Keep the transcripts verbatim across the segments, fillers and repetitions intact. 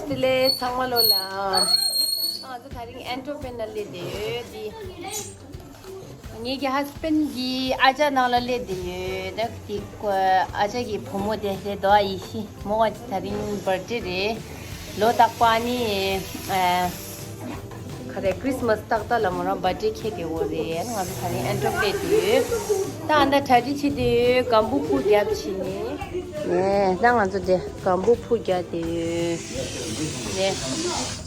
བདེ་ལེགས་ཚང་མ་ལོ་ལ། ང་ཚོ་དེ་རིང་ཨན་ཏོ་པན་ལ་སླེབས་བསྡད་ཡོད་དེ། ངེད་ཀྱི་ཧ་སི་བྷེན་གྱི་ཨ་ཅག་ནང་ལ་སླེབས་བསྡད་ཡོད། ད་དེ་ཨ་ཅག་གི་བུ་མོ་དེ་དེ་དོ་ཡེ་ཤེས་མོ་བ་དེ་རིང་བར་ཐི་ཌེ་རེད། ལོ་རྟག་པ་ནི་ཨ། ག་རེ་ཁྲིས་མས་ཏག་ཏག་ལ་མོ་རང་བར་ཐི་ཌེ་ཁེག་ཡོད་རེད། ང་ཚོ་དེ་རིང་ཨན་ཏོ་པན་དུ་ཡོད། ད་ཨ་ད་གྲ་སྒྲིག་བྱེད་དུ་ཡོད། སྒམ་པོ་ཕུ་རྒྱབ་བྱེད་ནི། ནས་ད་ང་ཚོ་དེ་སྒམ་པོ་ཕུ་རྒྱབ་དེ་ཡོད། ནས་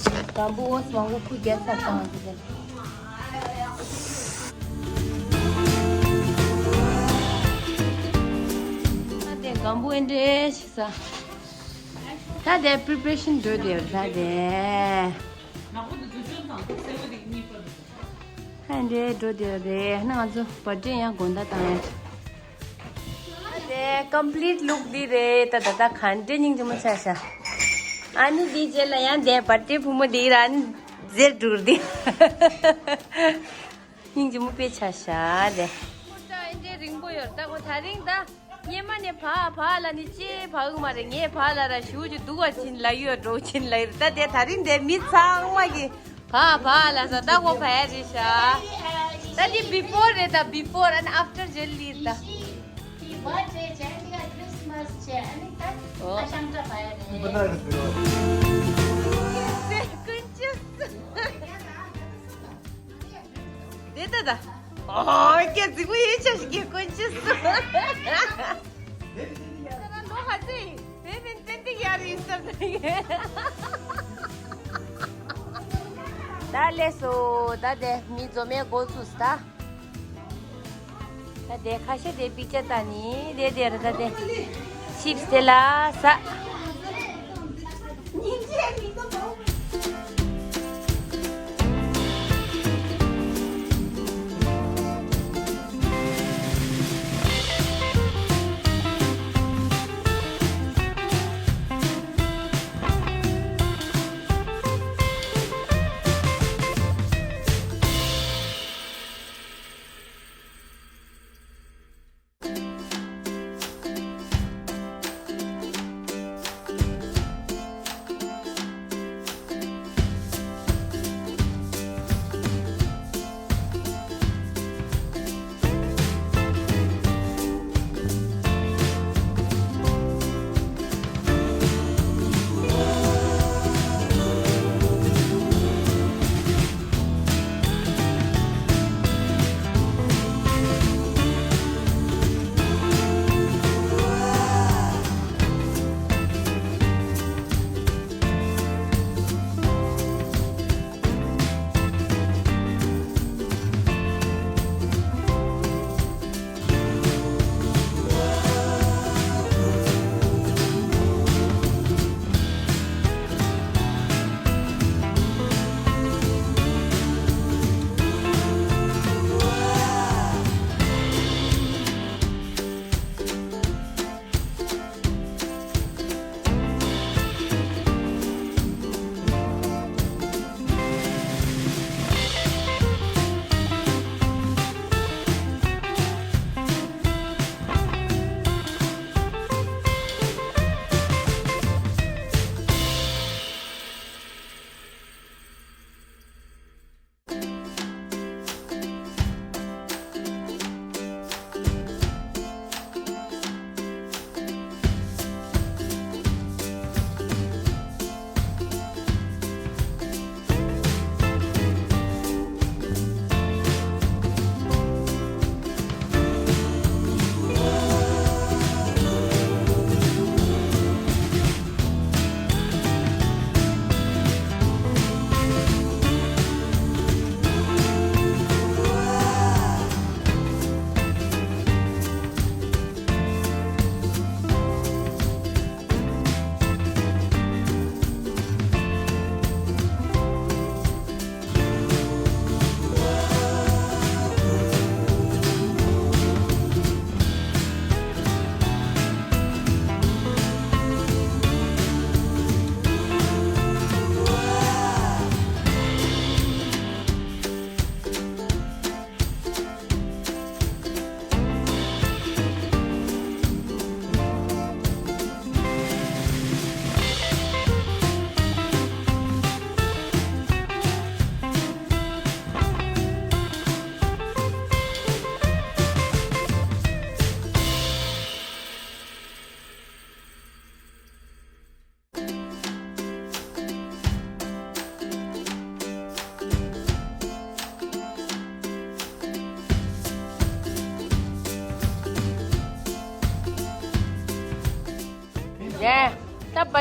སྒམ་པོ་འོ་སི་མང་པོ་ཕུ་རྒྱབ་ཚར་སོང་། ང་ཚོ་དེ། ད་དེ་སྒམ་པོ་ཨེ་འདྲས་ཞིག་ས། ད་དེ་པི་རི་པ་རེ་ཤན་འགྲོ་དེ་ཡོད་ད་དེ། ཧན་རེད་འགྲོ་དེ་རེད། ང་ཚོ་བར་ཐི་ཌེ་ཡང་དགོང་དག་བཏང་ཡོད། ཨ་དེ་ཀམ་པི་ལིཊ་ལུག་འདི་རེད། ད་ད་ད་ག་འདྲ་སྙིང་རྗེ་མོ་ཆགས་ཤག་ཨ་ནི་འདིའི་རྗེས་ལ་ཡང་དེ་བར་ཐི་ཌེ་བུ་མོ་འདི་ར་ཨ་ནི་ཟེར་འགྲུར་འདི། སྙིང་རྗེ་མོ་དཔེ་ཆགས་ཤག་དེ། ཁོ་ད་ཨེ་འདྲའི་རིང་པོ་ཡོད་ད། ཁོ་དེ་རིང་ད། སྔོན་མ་ནས་བ་བ་ལ་ནི་ཅེས་བ་གི་མ་རེད། ངས་བ་ལ་ར་ཞུ་རྒྱུ་འདུག་བ་ཕྱིན་ལ་ཡོད་འགྲོ་ཕྱིན་ལ་ཡོད། ད་དེ་དེ་རིང་དེ་མི་ཚང་མ་གི་བ་བ་ལ་ས་ད་ཁོ་བ་ཡ་རེད་ཤག་ད་དེ་བི་ཕོར་རེད་ད། བི་ཕོར་ཨན་ཨབ་ཊར་ཇེ་ལི་ད། ཨོ། དེ་ཀུན་ཅི། དེ་ལྟ་ད། ཨོ་ཀྱེ་རྫིག་པོ་ཡོད་ཆ་ཞིག་གི་ཀུན་ཅི་སུ། ལོ་ཧ་ཙི་དེ་མིན་ཏན་ཏིག་ཡར་ཡིན་སར་ནི། ད་ལས་སོ་ད་དེ་མི་འཛོམས་མའི་འགོ་ཚུགས་ད། ད་དེ་ཁ་ཤས་དེ་པིག་ཅར་ལྟ་ནི་དེ་དེ་ར་ད་དེ་ཆིབ་སི་དེ་ལ་ཟ།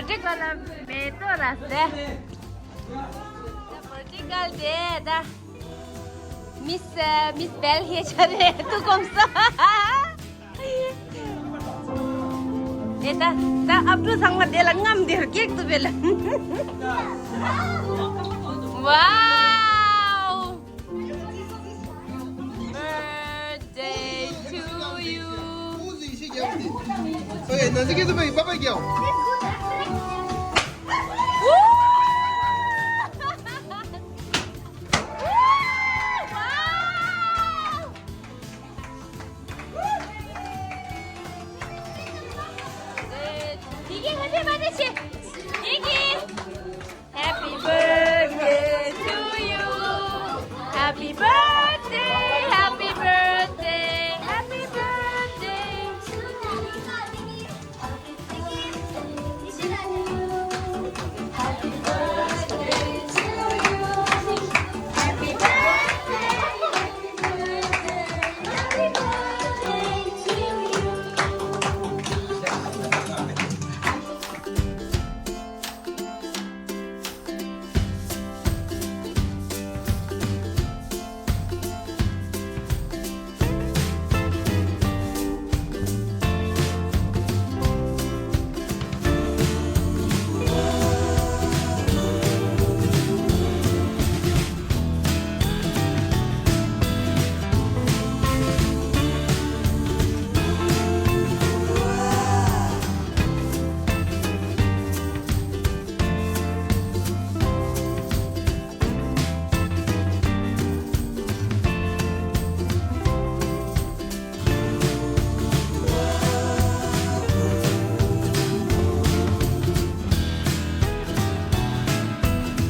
Portugal ལ་མེ་ཏོག་ར་ཟེ། ད་Portugal དེ་ད་Miss Miss Bell ཧེ་ཆ་རེ་ཏུ་གོམ་ས། ཨེ་ད་ད་ཨབ་ཏུ་ཚང་མ་དེ་ལ་རྔམ་དེ་རུ་ཀེག་ཏུ་བེ་ལ། Wow! Birthday to you. ཨོ་ཡེ་ན་ཟི་ཀེ་ཏུ་བེ་པ་པ་ཀྱའོ། Wow! Digi, happy birthday, Digi. Happy birthday to you. Happy birthday, happy birthday, happy birthday.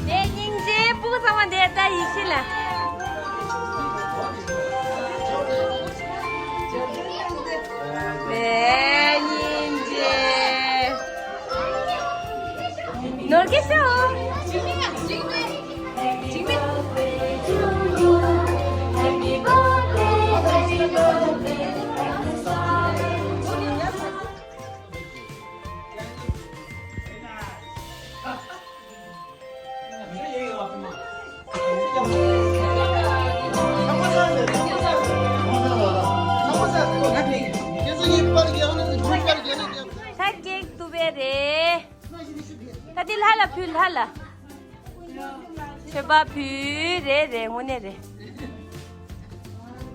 དེ་སྙིང་རྗེ་སྤུ་གུ་ཚང་མ་དེ་ལྟ་ཡིན་ཤི་ལ། དེ་སྙིང་རྗེ། ནོར་གི་ཤོ། ད་ཀེག་ཏུ་བེ་རེད། ད་དེ་ལྷ་ལ་ཕུལ་ལྷ་ལ། མཆོད་པ་ཕུལ་རེད་རེད་དངོས་གནས་རེད།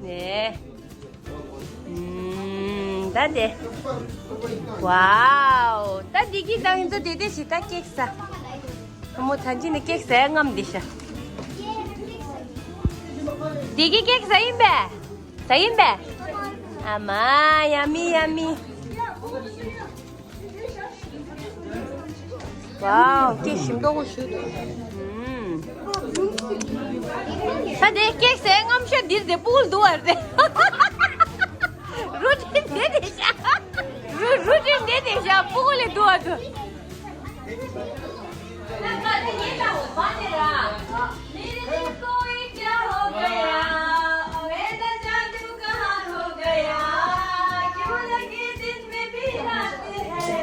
ནས། ཨུམ། ད་དེ། ཝའོ། ད་འདི་གི་དང་ཡིན་ཚོ་དེ་དེ་ཞིག་ད་ཀེག་ཟ། ཁ་མོ་ཐང་ཅི་ནི་ཀེག་ཟ་རྔམ་འདི་ཤ། འདི་གི་ཀེག་ཟ་ཡིན་པས། ཟ་ཡིན་པས། ཨ་མ། ཡ་མི་ཡ་མི། ཝའོ། ཀེག་ཞིམ་མདོག་པོ་ཞིག་འདུག་ཨུམ། ད་དེ་ཀེག་ཟས་རྔམ་ཤོས་འདིར་དེ་སྤུ་གུ་ལ་བསྡུ་བར་དེ། རུ་ཏྲིན་དེ་དེ་ཤ། རུ་རུ་ཏྲིན་དེ་དེ་ཤ་སྤུ་གུ་ལ་བསྡུ་བར་དུ། मेरे दिल को ये क्या हो गया, मेरा जादू कहाँ खो गया, क्यों लगे दिन में भी रात है,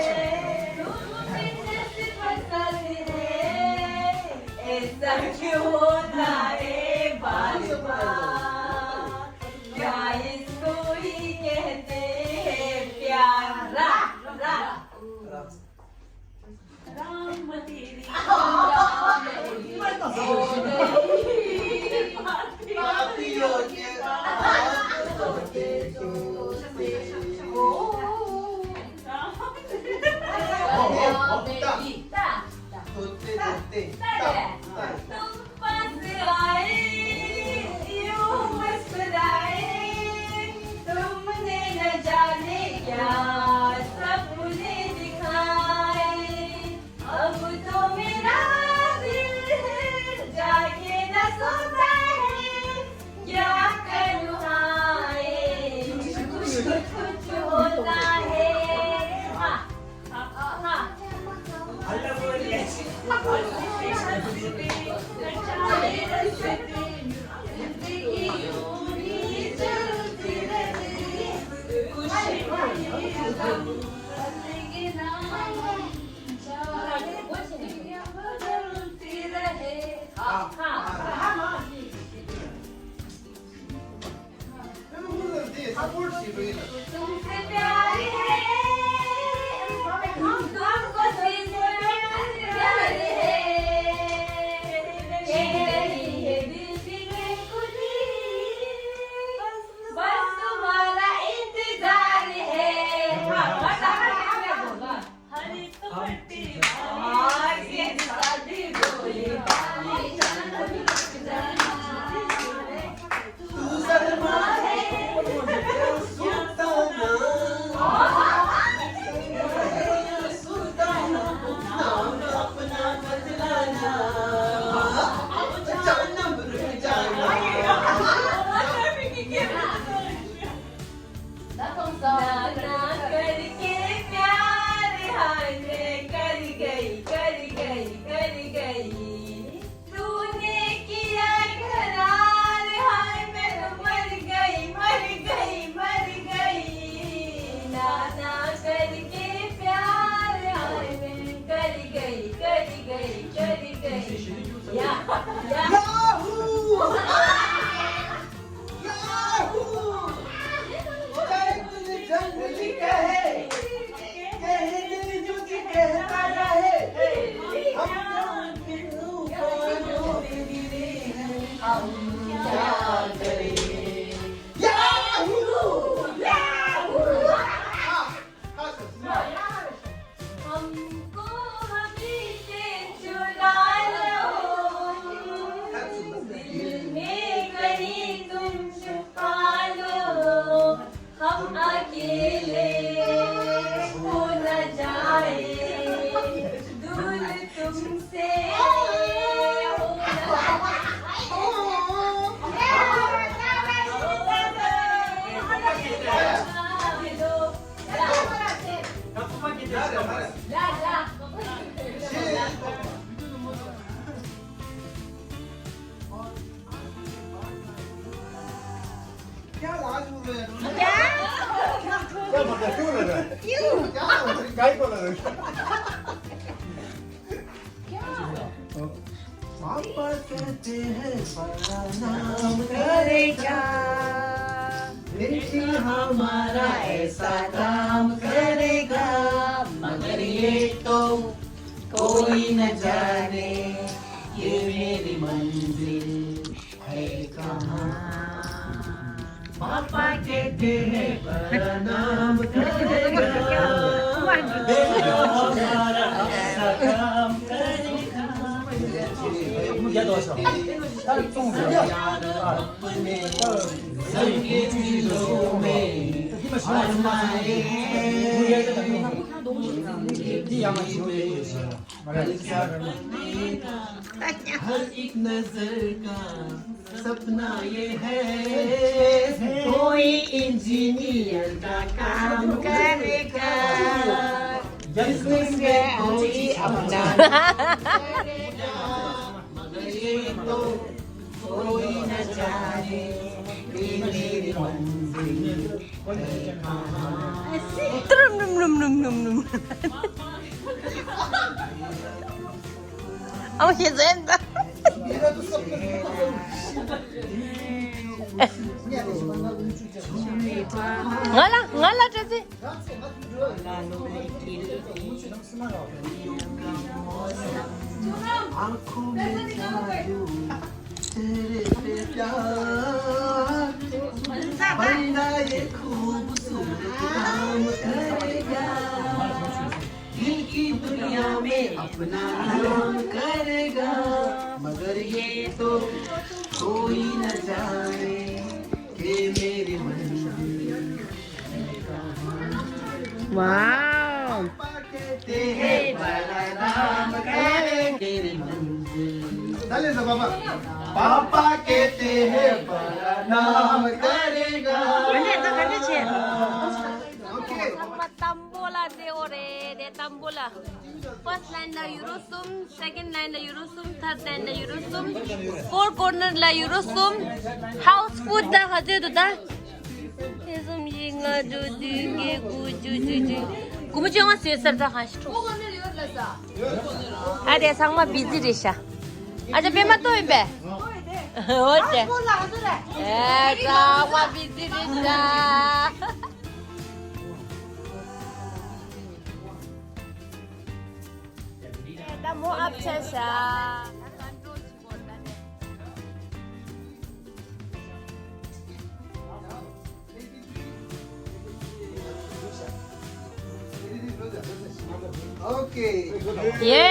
रूप में जैसे बरसात है, ऐसा क्यों होता है बार बार, क्या इसको ही कहते हैं प्यार। रा, रा। तुमसे प्यार है, हम तुमको दिल से प्यार है। कह रही है दिल की बेखुदी, बस तुम्हारा इंतजार है। हाँ, बस आगे, आगे, आगे। ना, ना करके प्यार, हाय मैं कर गई, कर गई, कर गई। तूने किया इकरार, हाय मैं तो मर गई, मर गई, मर गई। ना, ना करके प्यार, हाय मैं कर गई, कर गई, कर गई। या, या। याहू! याहू! चाहे तुझे जंगली कहे, कहे दिल तुझे कहता रहे, हम तो उनके तूफानों में गिरे हैं, हम क्या करें? याहू! याहू! हमको अभी से चुरा लो, दिल में कहीं तुम छुपा लो, हम अकेले हो न जाए, दूर तुमसे हो न जाए। क्या लाज हो रहा है? क्या? क्या मतलब, क्यों लग रहा है? क्यों? क्या हो रहा है? काय को लग रहा है? पापा कहते हैं बड़ा नाम करेगा, लेकिन हमारा ऐसा काम करेगा, मगर ये तो कोई न जाने, ये मेरी मंजिल है कहाँ। पापा कहते हैं बड़ा नाम करेगा, बेटा हमारा ऐसा काम करेगा। यार अपने संग दिलों में आजमाए। हर एक नजर का सपना ये है, कोई इंजीनियर का काम करेगा, बिजनेस में कोई अपना नाम करेगा, मगर ये तो कोई न जाने कि मेरी मंजिल है कहाँ। नुम नुम नुम नुम नुम नुम। अब ये जैन था। ང་ལ་ང་ལ་བཀྲ་ཤིས། आंखों में जादू तेरे पे प्यार, बंदा ये खूबसूरत काम करेगा, दिल की दुनिया में अपना नाम करेगा, मगर ये तो कोई न जाने कि मेरी मंजिल। वाह। कहते हैं बड़ा नाम करेगा। पापा कहते हैं बड़ा नाम करेगा। Okay. तम्बोला दे ओरे दे तम्बोला। First line ला euro གསུམ, second line ལ euro གསུམ, third line ལ euro གསུམ, four corner ལ euro གསུམ། House food ད་ག་ཚོད་འདུག་ད། ཐེ་ཚོམ་བཞི་ལྔ་དྲུག་བདུན་བརྒྱད་དགུ་བཅུ་བཅུ་གཅིག་དགུ་མོ་བཅོ་ལྔ་ཟོས་ཟེར་ད་གང་ཞིག་འགྲོ། ཨ་དེ་ཚང་མ་བི་ཛི་རེད་ཤག་ཨ་ཅག་པད་མ་ལྟོ་ཡིན་པས། འོ་ཅེ། ཨེ་ཀ་བ་བི་ཏི་རི་ཤ། ད་མོ་ཨབ་ཆ་ཤ། Okay. ཡེ།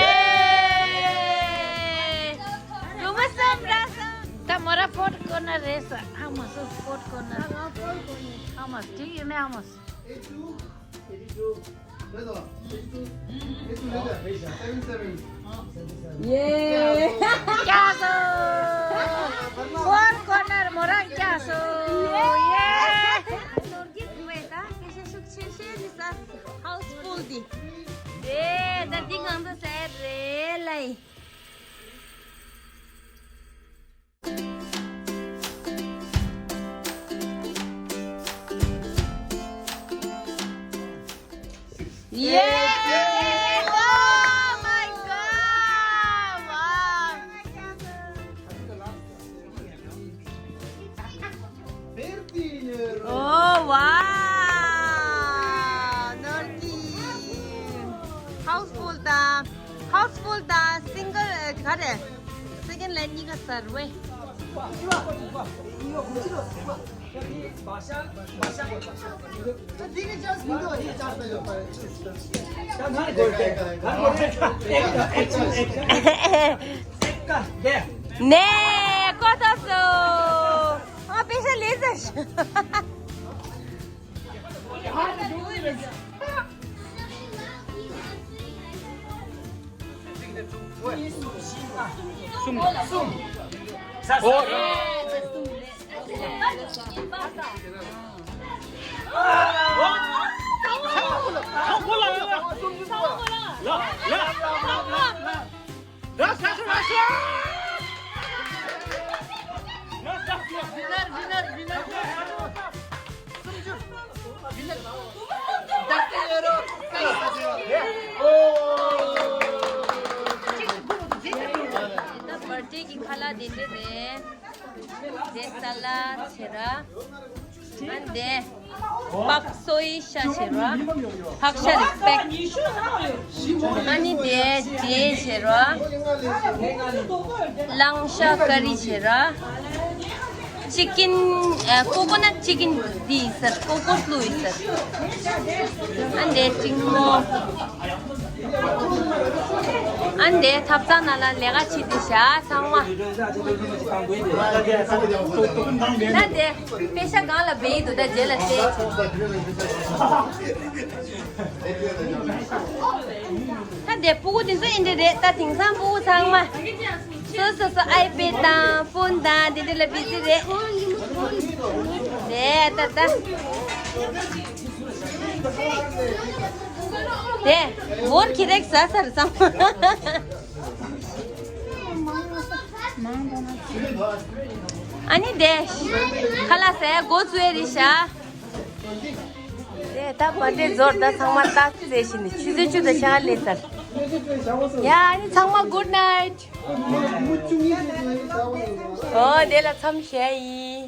ཡོང་མ་སམ་ར་སམ། ད་མོ་ར་ཕོར་ཀོར་ནར་རེད་ས། ཧ་མ་སོ་ཕོར་ཀོར་ནར། ཧ་མ་སོ་ཡོད་མེད་ཧ་མ་སོ། ཡེ། ཀྱ་སོ། ཕོར་ཀོར་ནར་མོ་རང་ཀྱ་སོ། ཡེ། ནོར་གྱི་བས་ད་སྐད་ཆ་ཤུགས་ཆེ་ཤེས་ནི་ས། ཧའུ་སི་ཕུལ་དེ། ཡེ་ད་འདི་གང་དུ་ཟེར་རེད་ལའི། Yeah! Oh my God! Wow! Oh, wow! Norki! Houseful da! Houseful da! Single, eh, ག་རེ། Second ལན་གཉིས་ཀ་ཟེར་བས། ནས་ཀོ་ཐོབ་སོང་། ཨ་པེ་ཤ་ལེ་ཟ་ཤ། གསུམ། གསུམ། Winner, winner, winner. ད་པར་ཊི་གི་ཁ་ལག་དེ་འདྲ་རེད། དེ་ས་ལ་ཆེ་ར། ཨ་ནི་དེ་པག་སོའི་ཤ་ཆེ་ར། ཕག་ཤ་རེད་པེག་ཨ་ནི་དེ་དེ་ཆེ་ར། གླང་ཤ་ཀ་རི་ཆེ་ར། ཅི་ཀིན། ཨ། ཀོ་ཀོ་ནཊ་ཅི་ཀིན་འདི་ཡིན་ཟེར། ཀོ་ཀོ་ལུ་ཡིན་ཟེར། ཨ་འདི་ཅིང་མོ། ཨ་འདི་ཐབ་ཚང་ནང་ལ་ལས་ཀ་བྱེད་དེ་བཞག་ཚང་མ། ད་འདི་པེ་ཤ་གང་ལ་བེད་འདུག་ད་རྗེས་ལ་བལྟས། ད་འདི་ཕྲུ་གུ་དེ་ཚོ་ཨིན་འདྲ་རེད། ད་དེང་སང་ཕྲུ་གུ་ཚང་མ། སོ་སོ་སོ་ཨའི་པེ་ཌི་དང་ཕོན་དང་དེ་འདྲ་ལ་བི་ཛི་རེད། དེ་ད་ད། དེ་བོར་ཁྱི་རེག་ཟ་ས་རེད་ཚང་མ། ཨ་ནི་དེ་ཁ་ལག་ཟ་ཡ་འགོ་བཙུགས་ཡ་རེད་ཤག་དེ་ད་པར་ཊི་ཛོར་ད་ཚང་མ་རྟགས་རྩེ་བཞིན་ནི་ཆུ་ཚོད་བཅུ་དང་ཕྱེད་ཀ་སླེབས་ཚར། ཡ་ཨ་ནི་ཚང་མ་good night། ཨོ་དེ་ལ་མཚམས་བཞག་ཡིན།